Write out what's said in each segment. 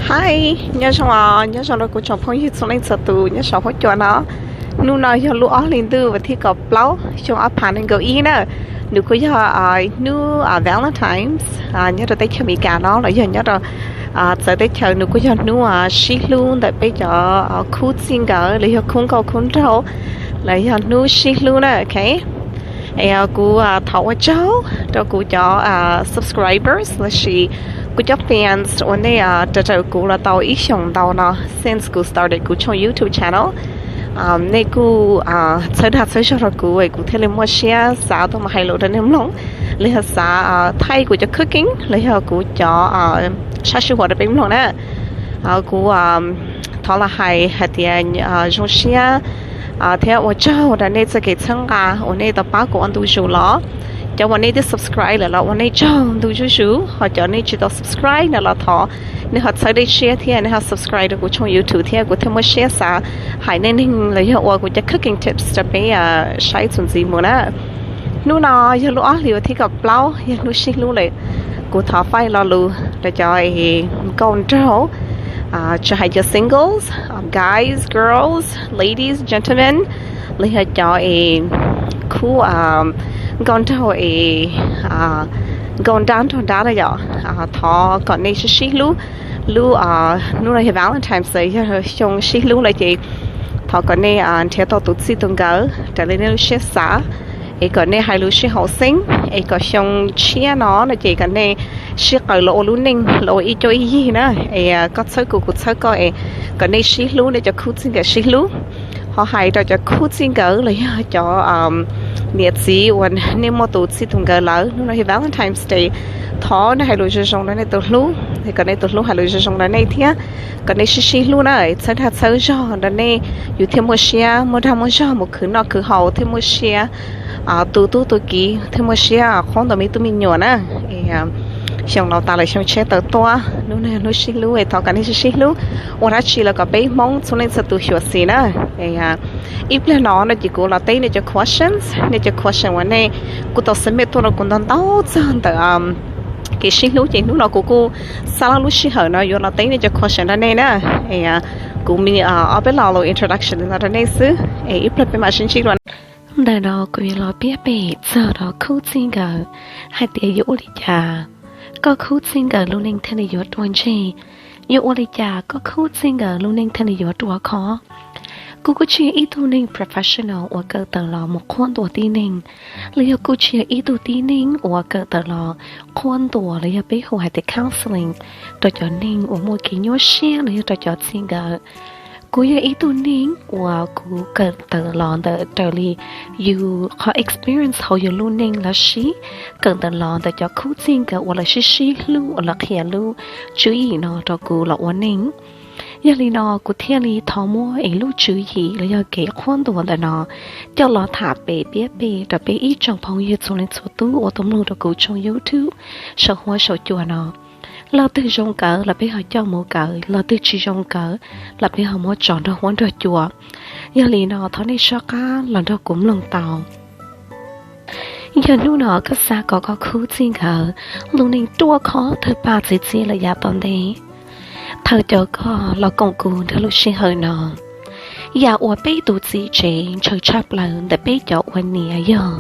Hi, nyob zoo os, nyob zoo rau kuv tsoom phooj ywg txhua leej txhua tus nyob saum huab cua no. Hnub no yog lub ob hlis ntuj vas thib kaum plaub xyoo ob phav nees nkaum ib na. Nws kuj yog hnub Valentine's nyob rau teb chaws Amelikas no los yog nyob rau txawv teb chaws, nws kuj yog hnub sib hlub ntawm peb cov khub txij nkawm los yog khub nkauj khub nraug, los yog hnub sib hlub na, ok. Kuv thov ua tsaug rau kuv cov subscribers lossis kuv cov fans uas nej raws raws kuv los tau ib xyoos ntau no since kuv started kuv tshooj YouTube channel. Nej kuj txhawb dag txhawb zog rau kuv es kuv thiaj li muaj siab xav tuaj mus hais lus rau nej mloog, los yog xav thaij kuv cov cooking los yog kuv cov sab sij huam rau peb mloog na. Kuv thov los hais hais tias zoo siab thiab ua tsaug rau nej txoj kev txhawb nqa uas nej tau pab kuv ua ntu zus los. Cov uas nej twb subscribe lawm los ua nej tsaug ntu zuj zus, ho cov nej tsis tau subscribe na los thov nej ho txhawb dej siab thiab nej ho subscribe rau kuv tshooj YouTube thiab kuv thiaj muaj siab xav hais neej neeg los yog ua kuv cov cooking tips rau peb saib txuas ntxiv mus na. Hnub no yog lub ob hlis vas thib kaum plaub, yog hnub sib hlub lawm. Kuv thov faib lo lus rau cov nkauj nraug, tsis hais cov singles, guys, girls, ladies, gentlemen, los yog cov es khub nkauj nraug es nkauj nrab nraug nrab na yom. Thov kom nej sib sib hlub. Lub hnub no yog Valentine's Day, yog xyoo sib hlub lawm ces thov kom nej nrhiav tau tus txij tus nkawm raws li nej lub siab xav, es kom nej hais lus sib haum xeeb es kom xyoo tshiab no no ces kom nej sib qaws los ua lub neej los ua ib cuab ib yig na. Es koj txhawb kuv kuv txhawb koj es kom nej sib hlub, nej cov khub txij nkawm sib hlub. Ho hais rau cov khub txij nkawm los yog cov niam txiv uas nej muaj tus txij tus nkawm lawm, hnub no yog Valentine's Day, thov nej hais lus zoo zoo rau nej tus hlub, kom nej tus hlub hais lus zoo zoo rau nej thiab, kom nej sib sib hlub na, txhawb dag txhawb zog rau nej, yus thiaj muaj siab muaj dag muaj zog mus khwv noj khwv haus, thiaj muaj siab tu tub tu kiv, thiaj muaj siab qhuab ntuas me tub me nyuam na. Xyoo laus tas lawm xyoo tshiab tawm tuaj, hnub no yog hnub sib hlub es thov kom nej sib sib hlub, ua dab tsi los kom peb Hmoob txhua leej txhua tus xyuam xim na. Ib pliag no no ces kuv los teb nej cov questions, nej cov question uas nej kuj tau submit tuaj rau kuv ntau ntau txog ntawm kev sib hlub ces hnub no kuv kuj xa lub sij hawm no yuav los teb nej cov question rau nej na. Kuv me ob peb lo lus introduction no rau nej xwb es ib pliag peb mam sib ntsib dua. Ntawm no kuv yuav los piav pem txog rau khub txij nkawm hais tias yuav ua li cas koj khub txij nkawm lub neej thiaj li yuav ruaj ntseg, yuav ua li cas koj khub txij nkawm lub neej thiaj li yuav ruaj khov. Kuv kuj tsis yog ib tug neeg professional uas kawm tawm los mus qhuab ntuas tib neeg, los yog kuj tsis yog ib tug tib neeg uas kawm tawm los qhuab ntuas los yog peb hu hais tias counseling rau cov neeg uas muaj kev nyuaj siab los yog rau cov txij nkawm. Kuv yog ib tug neeg uas kuv kawm tawm los ntawm raws li yus qhov experience hauv yus lub neej los sis kawm tawm los ntawm cov khub txij nkawm uas lawv sib sib hlub uas lawv qhia lub tswv yim no rau kuv los ua neej. Yog li no kuv thiaj li thov muab es lub tswv yim los yog kev qhuab ntuas ntawm no coj los tham pem piav pem rau peb ib tsoom phooj ywg txhua leej txhua tus uas tau mloog rau kuv tshooj YouTube saum huab saum cua no. Leej twg zoo kawm los peb ho coj mus kawm, leej twg tsis zoo kawm los peb ho muab tso nrog huab nrog cua. Yog li no thov nej soj qab los nrog kuv mloog tau. Yog hnub no koj xav kom koj khub txij nkawm lub neej ruaj khov tawg paj txi txiv lawm yav tom ntej, thov caw koj los koom kuv nrog lub sij hawm no. Yam uas peb tus txiv tsev ntshaw tshaj plaws ntawm peb cov ua niam yog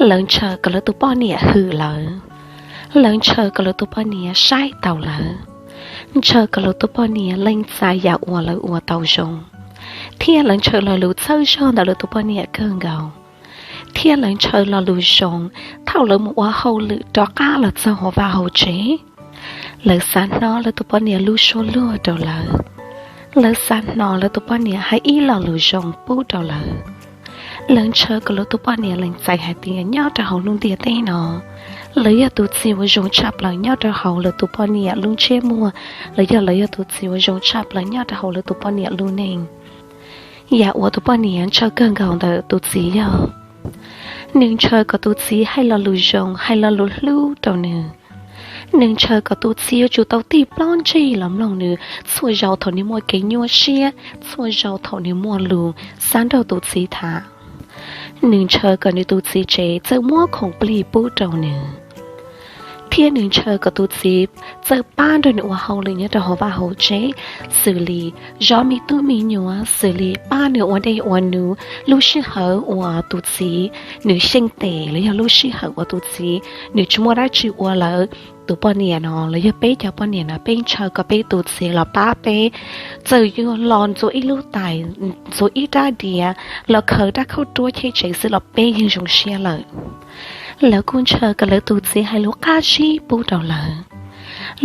lawv ntshaw kom lawv tus poj niam hwm lawv, lawv ntshaw kom lawv tus poj niam saib taus lawv, ntshaw kom lawv tus poj niam lees txais yam uas lawv ua tau zoo, thiab lawv ntshaw lo lus txhawb zog ntawm lawv tus poj niam kawg nkaus, thiab lawv ntshaw lo lus zoo thaum lawv mus ua hauj lwm rov qab los txog hauv vaj hauv tsev. Lawv xav hnov lawv tus poj niam lub suab luag rau lawv, lawv xav hnov lawv tus poj niam hais ib lo lus zoo pub rau lawv. Lawv ntshaw kom lawv tus poj niam lees txais hais tias nyob rau hauv lub ntiaj teb no, lawv yog tus txiv uas zoo tshaj plaws nyob rau hauv lawv tus poj niam lub ntsiab muag, los yog lawv yog tus txiv uas zoo tshaj plaws nyob rau hauv lawv tus poj niam lub neej. Yam uas tus poj niam ntshaw kawg nkaus ntawm tus txiv yog nws ntshaw kom tus txiv hais lo lus zoo, hais lo lus hlub rau nws. Nws ntshaw kom tus txiv yuav tsum tau tig plaub ntseg los mloog nws txhua zaus thaum nws muaj kev nyuaj siab, txhua zaus thaum nws muaj lus xav nrog tus txiv tham. Nws ntshaw kom nws tus txiv tsev txawm muab khoom plig pub rau nws. thiab nws ntshaw kom tus txiv txawj pab nrog nws ua hauj lwm nyob rau hauv vaj hauv tsev, xws li zov me tub me nyuam, xws li pab nws ua dej ua num, lub sij hawm uas tus txiv nws xyeej tes los yog lub sij hawm uas tus txiv nws tsis muaj dab tsi ua lawm, tus poj niam no los yog peb cov poj niam no peb ntshaw kom peb tus txiv los pab peb. Txawm yog los ntxuav ib lub tais, ntxuav ib rab diav, los khaws rab khaub ruab cheb tsev xwb los peb yeej zoo siab lawm. Lawv kuj ntshaw kom lawv tus txiv hais lus qab zib pub rau lawv.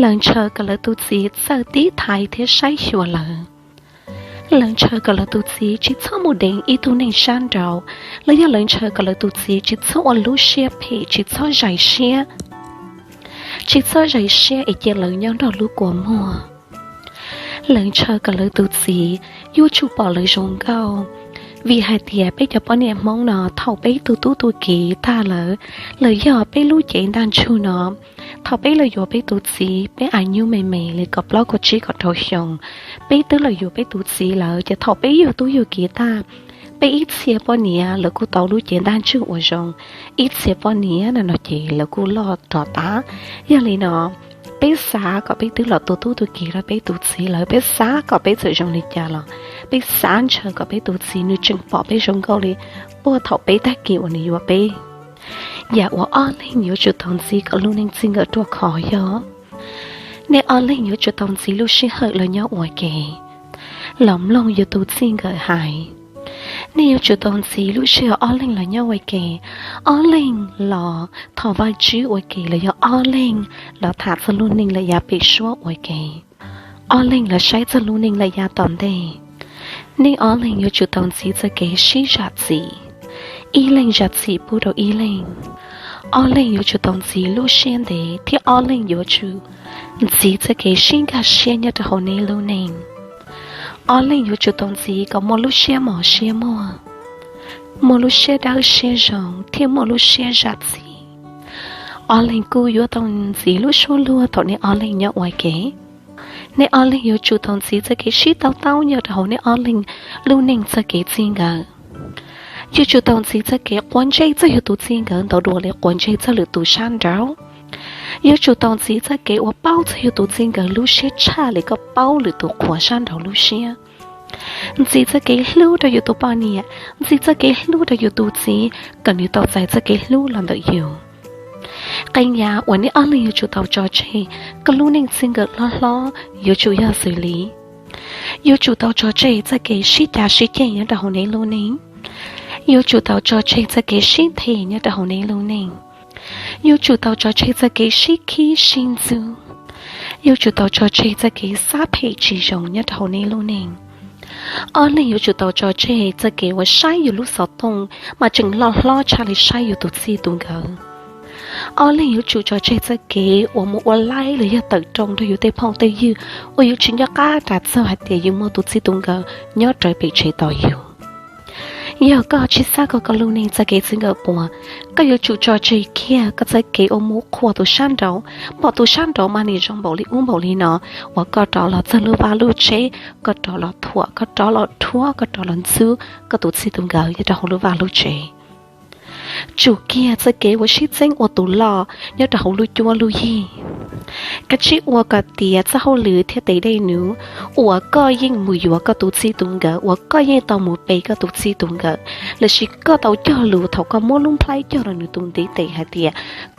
Lawv ntshaw kom lawv tus txiv txawj tib thaiv thiab saib xyuas lawv. Lawv ntshaw kom lawv tus txiv tsis txhob mus deev ib tug neeg sab nraud, los yog lawv ntshaw kom lawv tus txiv tsis txhob ua lub siab phem, tsis txhob zais siab, tsis txhob zais siab es cia lawv nyob nrog lub kua muag. Lawv ntshaw kom lawv tus txiv yuav tsum pom lawv zoo nkauj, vim hais tias peb cov poj niam Hmoob no thaum peb tu tub tu kiv tag lawm, los yog peb lub cev ntaj ntsug no, thaum peb los yuav peb tus txiv peb a nyuj me me li kaum plaub kaum tsib kaum rau xyoo, peb twb los yuav peb tus txiv lawm ces thaum peb yug tub yug kiv tag, peb ib txhia poj niam lawv kuj tau lub cev ntaj ntsug uas zoo, ib txhia poj niam no no ces lawv kuj loj rov tas. Yog li no, peb xav kom peb twb los tu tub tu kiv rau peb tus txiv lawm, peb xav kom peb txawm zoo li cas los peb xav ntshaw kom peb tus txiv nws tseem pom peb zoo nkauj li puag thaum peb tag kis uas nws yuav peb. Yam uas ob leeg yuav tsum tau ntxiv kom lub neej txij nkawm ruaj khov yog nej ob leeg yuav tsum tau ntxiv lub sij hawm los nyob ua ke, los mloog yus tus txij nkawm hais. Nej yuav tsum tau ntxiv lub sij hawm ob leeg los nyob ua ke, ob leeg los thov Vajtswv ua ke los yog ob leeg los tham txog lub neej lawm yav pem suab ua ke, ob leeg los saib txog lub neej lawm yav tom ntej. Nej ob leeg yuav tsum tau ntxiv txoj kev sib zam txim, ib leeg zam txim pub rau ib leeg. Ob leeg yuav tsum tau ntxiv lub siab ntev thiab ob leeg yuav tsum ntxiv txoj kev sib nkag siab nyob rau hauv nej lub neej. Ob leeg yuav tsum tau ntxiv kom muaj lub siab mos siab muag, muaj lub siab dawb siab zoo thiab muaj lub siab zam txim. Ob leeg kuj yuav tau ntxiv lub suab luag thaum nej ob leeg nyob ua ke. Nej ob leeg yuav tsum tau ntxiv txoj kev sib to taub nyob rau hauv nej ob leeg lub neej txoj kev txij nkawm. Yuav tsum tau ntxiv txoj kev quav ntsej txog yus tus txij nkawm ntau dua li quav ntsej txog lwm tus sab nraud. Yuav tsum tau ntxiv txoj kev uas paub txog yus tus txij nkawm lub siab tshaj li koj paub lwm tus qhua sab nraud lub siab. Ntxiv txoj kev hlub rau yus tus poj niam, ntxiv txoj kev hlub rau yus tus txiv kom nws tau txais txoj kev hlub los ntawm yus. Qee yam uas nej ob leeg yuav tsum tau tso tseg, koj lub neej txij nkawm hlob hlob yuav tsum yog xws li: yuav tsum tau tso tseg txoj kev sib cav sib ceg nyob rau hauv nej lub neej, yuav tsum tau tso tseg txoj kev sib them nyob rau hauv nej lub neej, yuav tsum tau tso tseg txoj kev sib khib sib ntxub, yuav tsum tau tso tseg txoj kev xav phem tsis zoo nyob rau hauv nej lub neej. Ob leeg yuav tsum tau tso tseg txoj kev uas saib yus lub xov tooj mas tseem loj hlob tshaj li saib yus tus txij tus nkawm. Ob leeg yuav tsum tso tseg txoj kev uas mus ua laib los yog tawm rooj rau yus tej phooj tej ywg uas yus tsis nco qab ras txog hais tias yus muaj tus txij tus nkawm nyob rawv pem tsev tos yus. Yog koj tsis xav kom koj lub neej txoj kev txij nkawm puas, koj yuav tsum tso tseg kiag koj txoj kev uas mus qhuas tus sab nraud, pom tus sab nraud mas nws zoo npaum li ub npaum li no, uas koj rov los txog lub vaj lub tsev, koj rov los thuam, koj rov los rhuav, koj rov los ntxub koj tus txij tus nkawm nyob rau hauv lub vaj lub tsev. Tsum kiag txoj kev uas sib txeeb ua tus loj nyob rau hauv lub cuab lub yig. Kav tsij ua kom tiav txoj hauj lwm thiab tes dej num uas koj yeej mus yuav koj tus txij tus nkawm, uas koj yeej tau mus pe koj tus txij tus nkawm, lossis koj tau cog lus thaum koj muab lub nplhaib cog rau nws tus ntiv tes hais tias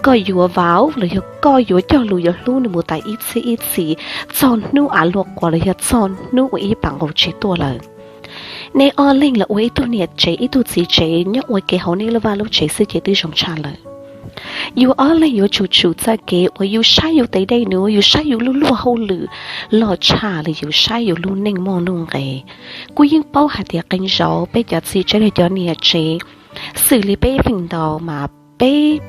koj yuav vauv los yog koj yuav cog lus yuav hlub nws mus tas ib txhiab ib txhis, txog hnub av luaj quas los yog txog hnub uas ib pam nqaus tsev tuaj lawm. Nej ob leeg los ua ib tug niam tsev ib tug txiv tsev nyob ua ke hauv nej lub vaj lub tsev xwb ces twb zoo tshaj lawm. Yus ob leeg yuav tsum tsum txoj kev uas yus saib yus tes dej num, yus saib yus lub luag hauj lwm loj tshaj li yus saib yus lub neej muaj nuj nqis. Kuv yeej paub hais tias qee zaus peb cov txiv tsev los cov niam tsev, xws li peb feem ntau mas peb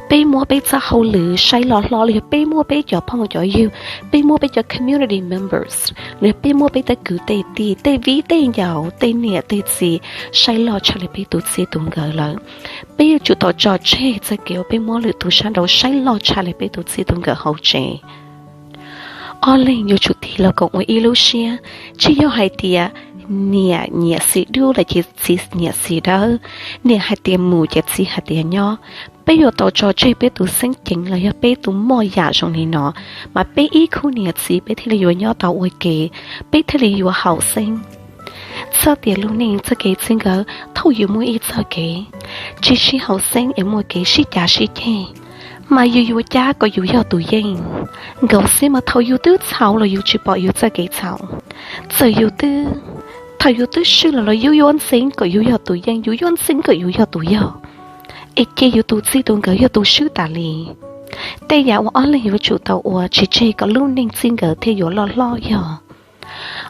peb muab peb txoj hauj lwm saib loj hlob, los yog peb muab peb cov phooj cov ywg, peb muab peb cov community members, los yog peb muab peb tej kwv tej tij, tej viv tej ncaus, tej niam tej txiv saib loj tshaj li peb tus txij tus nkawm lawm. Peb yuav tsum tau tso tseg txoj kev uas peb muab lwm tus sab nraud saib loj tshaj li peb tus txij tus nkawm hauv tsev. Ob leeg yuav tsum tig los koom ua ib lub siab, tsis yog hais tias niam nyiam xis dub los ces txiv nyiam xis dawb, niam hais tias mus ces txiv hais tias nyob. Peb yuav tau tso tseg peb tus xeeb ceem los yog peb tus moj yam zoo li no, mas peb ib khub niam txiv peb thiaj li yuav nyob tau ua ke, peb thiaj li yuav haum xeeb. Txhob tias lub neej txoj kev txij nkawm thaum yus muaj ib txoj kev tsis sib haum xeeb es muaj kev sib cav sib ceg, mas yus yuav cab kom yus yog tus yeej. Nkaus xwb mas thaum yus twb txhaum los yus tsis pom yus txoj kev txhaum. Txawm yus twb, thaum yus twb swb los los yus yuav ntxeev kom yus yog tus yeej, yus yuav ntxeev kom yus yog tus yog, es cia yus tus txij tus nkawm yog tus swb tas li. Tej yam uas ob leeg yuav tsum tau ua tsis tseg kom lub neej txij nkawm thiaj yuav loj hlob yog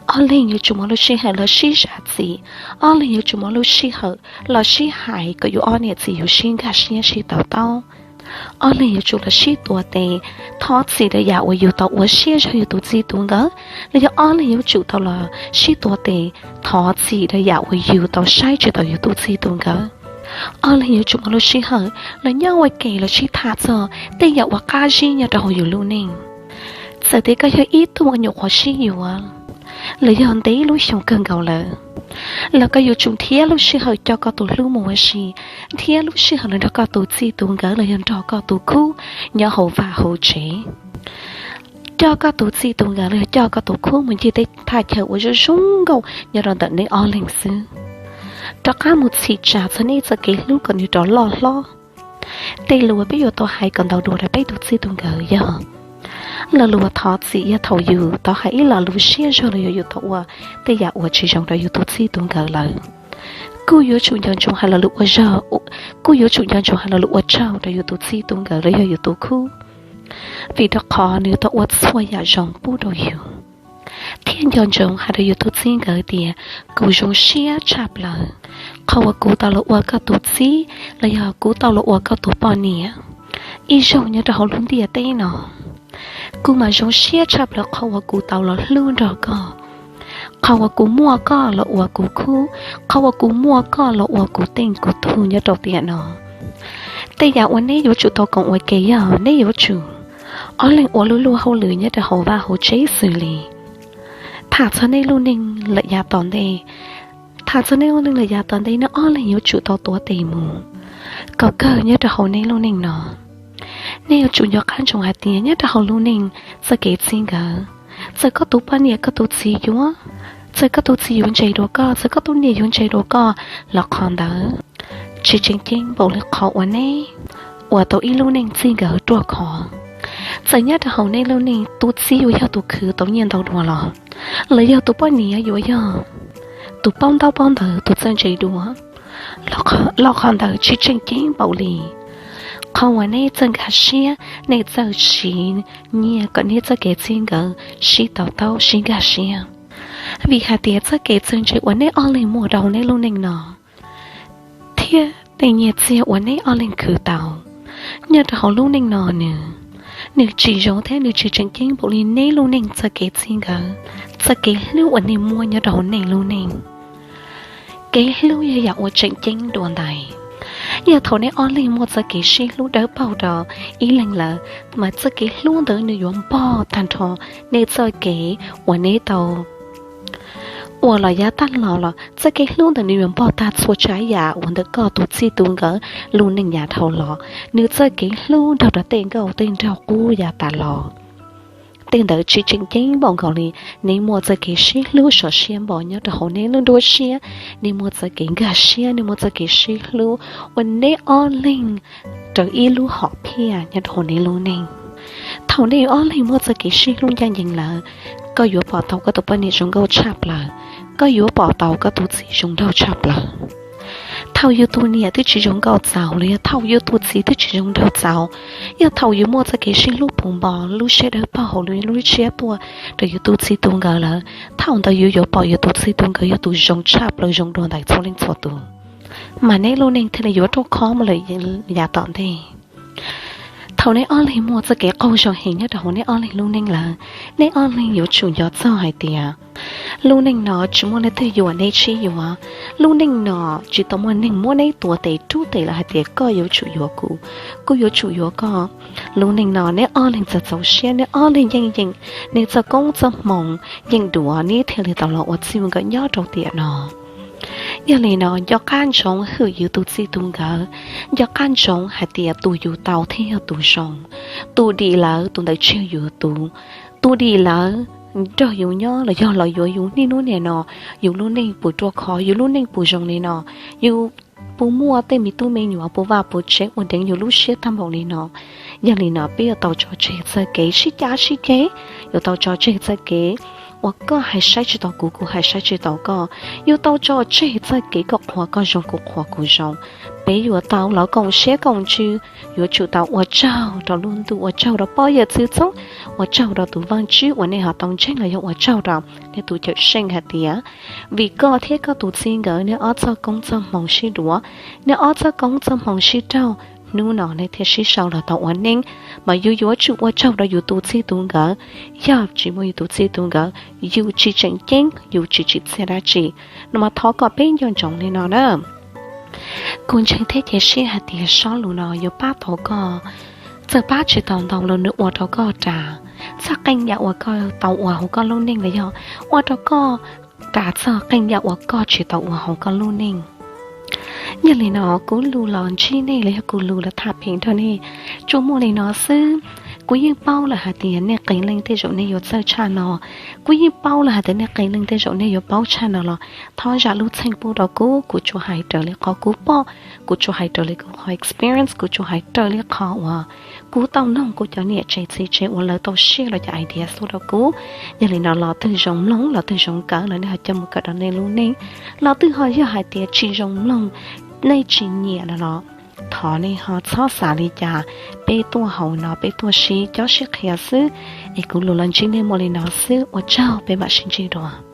ob leeg yuav tsum muaj lub sij hawm los sib zam txim, ob leeg yuav tsum muaj lub sij hawm los sib hais kom yus ob niam txiv yus sib nkag siab sib to taub. Ob leeg yuav tsum los sib tuav tes, thov txim rau yam uas yus tau ua siab zog yus tus txij tus nkawm, los yog ob leeg yuav tsum tau los sib tuav tes, thov txim rau yam uas yus tau saib tsis taus yus tus txij tus nkawm. Ob leeg yuav tsum muaj lub sij hawm los nyob ua ke los sib tham txog tej yam uas qab zib nyob rau hauv yus lub neej. Txawm tias koj yog ib tug uas nyuam qhuav sib yuav, los yog ntev lub xyoo kawg nkaus lawm, los koj yuav tsum nrhiav lub sij hawm coj koj tus hlub mus ua si, nrhiav lub sij hawm los nrog koj tus txij tus nkawm los yog nrog koj tus khub nyob hauv vaj hauv tsev. Coj koj tus txij tus nkawm los yog coj koj tus khub mus ncig tej thaj chaw uas zoo zoo nkauj nyob rau ntawm neb ob leeg xwb, rov qab mus txhim tsa txog neb txoj kev hlub kom nws rov loj hlob. Tej lus uas peb yuav tau hais kom ntau dua rau peb tus txij tus nkawm yog lo lus thov txim, yog thaum yus tau hais ib lo lus siab zog los yog yus tau ua tej yam uas tsis zoo rau yus tus txij tus nkawm lawm, kuj yuav tsum nco ntsoov hais lo lus ua zog, kuj yuav tsum nco ntsoov hais lo lus ua tsaug rau yus tus txij tus nkawm los yog yus tus khub, vim rau qhov nws tau ua txhua yam zoo pub rau yus. Thiab nco ntsoov hais rau yus tus txij nkawm tias, kuv zoo siab tshaj plaws qhov uas kuv tau los ua koj tus txib los yog kuv tau los ua koj tus poj niam ib zaug nyob rau hauv lub ntiaj teb no. Kuv mas zoo siab tshaj plaws qhov uas kuv tau los hlub nrog koj, qhov uas kuv muaj koj los ua kuv khub, qhov uas kuv muaj koj los ua kuv teej kuv tug nyob rau tiam no. Tej yam uas neb yuav tsum tau koom ua ke yog neb yuav tsum ob leeg ua lub luag hauj lwm nyob rau hauv vaj hauv tsev xws li tham txog nej lub neej lawm yav tom ntej. Tham txog nej lub neej lawm yav tom ntej, nej ob leeg yuav tsum tau tuav tes mus kom kawg nyob rau hauv nej lub neej no. Nej yuav tsum nco qab ntsoov hais tias nyob rau hauv lub neej txoj kev txij nkawm, txawm koj tus poj niam koj tus txiv yuav, txawm koj tus txiv yuav ntse dua koj, txawm koj tus niam yuav ntse dua koj los qhov ntawd tsis tseem ceeb npaum li qhov uas neb ua tau ib lub neej txij nkawm ruaj khov. Txawm nyob rau hauv nej lub neej tus txiv yuav yog tus khwv tau nyiaj ntau dua los, los yog tus poj niam yuav yog tus paub ntaub paub ntawv tus txawj ntse dua los qhov ntawd tsis tseem ceeb npaum li qhov uas neb txawj nkag siab, nej txawj siv nyiaj kom neb txoj kev txij nkawm sib to taub sib nkag siab. Vim hais tias txoj kev txawj ntse uas neb ob leeg muaj rau hauv neb lub neej no thiab tej nyiaj txiag uas neb ob leeg khwv tau nyob rau hauv lub neej no nws, nws tsis zoo thiab nws tsis tseem ceeb npaum li neb lub neej txoj kev txij nkawm, txoj kev hlub uas nej muaj nyob rau hauv nej lub neej. Kev hlub yog yam uas tseem ceeb dua ntais. Yog thaum neb ob leeg muaj txoj kev sib hlub dawb paug rau ib leeg lawm, mas txoj kev hlub ntawd nws yuav npog tag nrho nej txoj kev uas neb tau ua los yav tag los los txoj kev hlub ntawd nws yuav npog tag txhua tsav yam uas ntawm koj tus txij tus nkawm lub neej yav dhau los, nws txoj kev hlub nrog rau tej nkauj tej nraug qub yav tas los. Tej ntawd tsis tseem ceeb npaum nkaus li neb muaj txoj kev sib hlub sov siab npaum nyob rau hauv neb lub nruab siab, neb muaj txoj kev nkag siab, neb muaj txoj kev sib hlub uas neb ob leeg raws ib lub hom phiaj nyob rau hauv neb lub neej. Thaum nej ob leeg muaj txoj kev sib hlub ncaj ncees lawm, koj yuav pom tau koj tus poj niam zoo nkauj tshaj plaws, koj yuav pom tau koj tus txiv zoo nraug tshaj plaws. Thaum yus tus niam twb tsis zoo nkauj txaus los yog thaum yus tus txiv twb tsis zoo nraug txaus, yog thaum yus muaj txoj kev sib hlub puv npo, lub siab dawb paug hauv lub siab puag rau yus tus txij tus nkawm lawm, thaum ntawd yus yuav pom yus tus txij tus nkawm yog tus zoo tshaj plaws zoo dua ntais txhua leej txhua tus, mas neb lub neej thiaj li yuav raug khob mus lawm yav tom ntej. Thaum neb ob leeg muaj txoj kev qaug zog heev nyob rau hauv neb ob leeg lub neej lawm, neb ob leeg yuav tsum nco txog hais tias lub neej no tsis muaj leej twg yuam neb sib yuav. Lub neej no tsis tau muaj neeg muab neb tuav tes rub tes lawm hais tias koj yuav tsum yuav kuv, kuv yuav tsum yuav koj. Lub neej no neb ob leeg txawm txaus siab, neb ob leeg yeej yeem, neb txoj koob txoj hmoov yeej duav, neb thiaj li tau los ua txij ua nkawm nyob rau tiam no. Yog li no nco qab ntsoov hwm yus tus txij tus nkawm, nco qab ntsoov hais tias tus yus tau thiaj yog tus zoo, tus dim lawm tus ntawd tsis yog yus tus. Tus dim lawm nrog yus nyob los yog los yuav yus niaj hnub nim no, yus lub neej puas ruaj khov, yus lub neej puas zoo li no, yus puas muaj tej me tub me nyuam puas vaj puas tsev ua deev yus lub siab tag npaum li no. Yog li no peb yuav tau tso tseg txoj kev sib cav sib ceg, yuav tau tso tseg txoj kev uas koj hais saib tsis taus kuv, kuv hais saib tsis taus koj, yuav tau tso tseg txoj kev koj qhuas koj zoo kuv qhuas kuv zoo. Peb yuav tau los koom siab koom ntsws, yuav tsum tau ua tsaug rau lub ntuj, ua tsaug rau pog yawm txwv txoob, ua tsaug rau tus Vajtswv uas nej ho tau ntseeg los yog ua tsaug rau nej tus Cawmseej hais tias vim koj thiab koj tus txij nkawm nej ob txoj koob txoj hmoov sib duav, nej ob txoj koob txoj hmoov sib raug, hnub no nej thiaj sib sau los tau ua neej. Mas yus yuav tsum ua tsaug rau yus tus txij tus nkawm. Yog tsis muaj yus tus txij tus nkawm, yus tsis tseem ceeb, yus tsis tsim txiaj dab tsi. No mas thov kom peb nco ntsoov li no na. Kuv ntseeg thiab cia siab hais tias sob lus no yuav pab tau koj. Txawm pab tsis tau ntau los nws ua rau koj ras txoj qee yam uas koj tau ua hauv koj lub neej los yog ua rau koj ras txog qee yam uas koj tsis tau ua hauv koj lub neej. Yog li no kuv lus los ntsib nej los yog kuv lus los tham pem nrog nej tsuas muaj li no xwb. Kuv yeej paub lawm hais tias nej qee leej tej zaum nej yuav txawj tshaj no, kuv yeej paub lawm hais tias nej qee leej tej zaum nej yuav paub tshaj no los thov zam lub txim pub rau kuv, kuv tsuas hais raws li qhov kuv pom, kuv tsuas hais raws li kuv qhov experience, kuv tsuas hais raws li qhov uas kuv tau noog kuv cov niam tsev txiv tsev uas lawv tau share lawv cov idea tuaj rau kuv. Yog li no lo twg zoo mloog, lo twg zoo kawm los nej ho coj mus kawm rau nej lub neej. Lo twg ho yog hais tias tsis zoo mloog, nej tsis nyiam no los thov nej ho txhob xav li cas. Peb tuaj hauv no peb tuaj sib cob sib qhia xwb. Es kuv lus los ntsib nej muaj li no xwb, ua tsaug, peb mam sib ntsib dua.